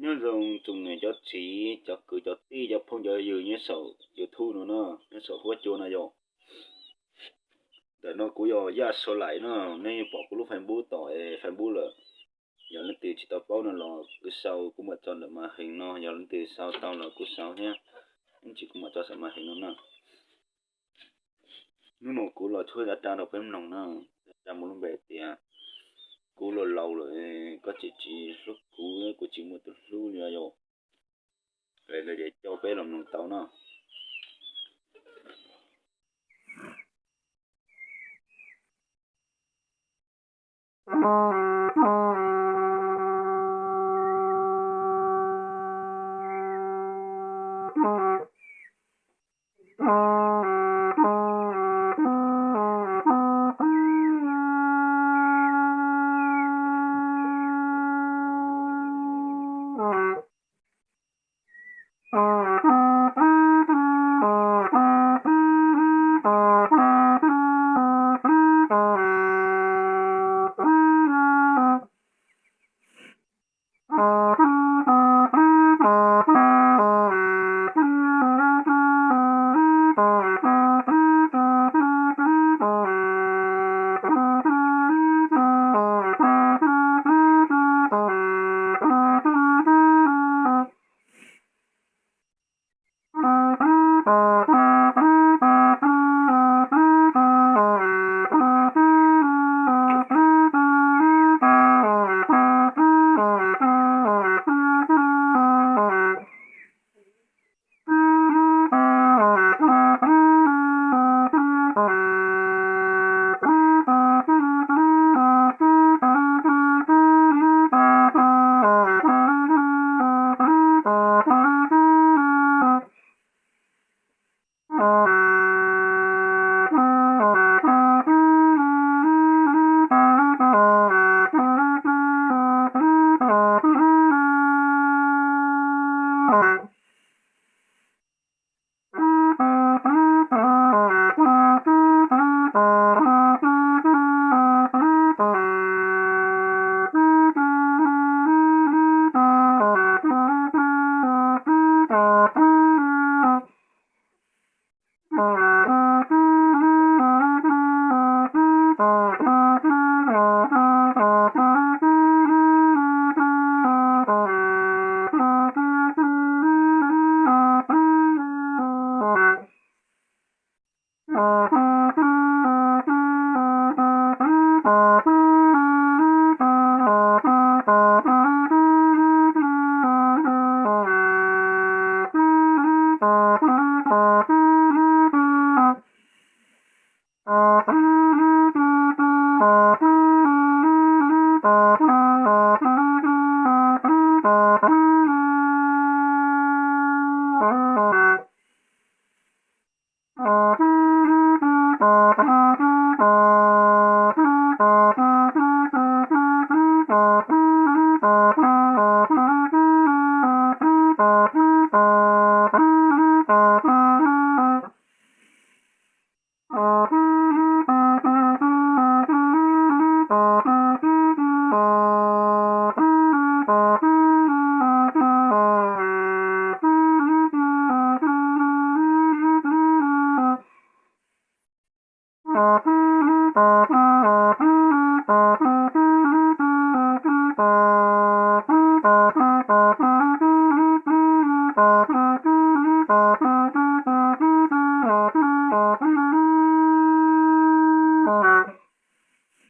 Nyob zoo tsoom niam cov txiv, cov kwv cov tij, cov phooj cov ywg nyob saum YouTube no na, nyob saum huab cua no yom. Ntawm no kuv yog Yaj Sau Laim no, nej pom kuv lub Facebook tom Facebook lawm. Yog leej twg tsis tau paub no los kuv sau, kuv mam tso ntawm mas heev no, yog leej twg sau tau los kuv sau thiab, ib ntsis kuv mam tso saum mas heev no na. Hnub no kuv los tshuab zaj dab rau peb mloog na. Zaj dab rau muaj lub npe tias Kuv Laus Laus Lawm, Koj Tsis Tsis Hlub Kuv, Kuv Tsis Muaj Tus Hlub li yom. Lawv coj peb los mloog tau no.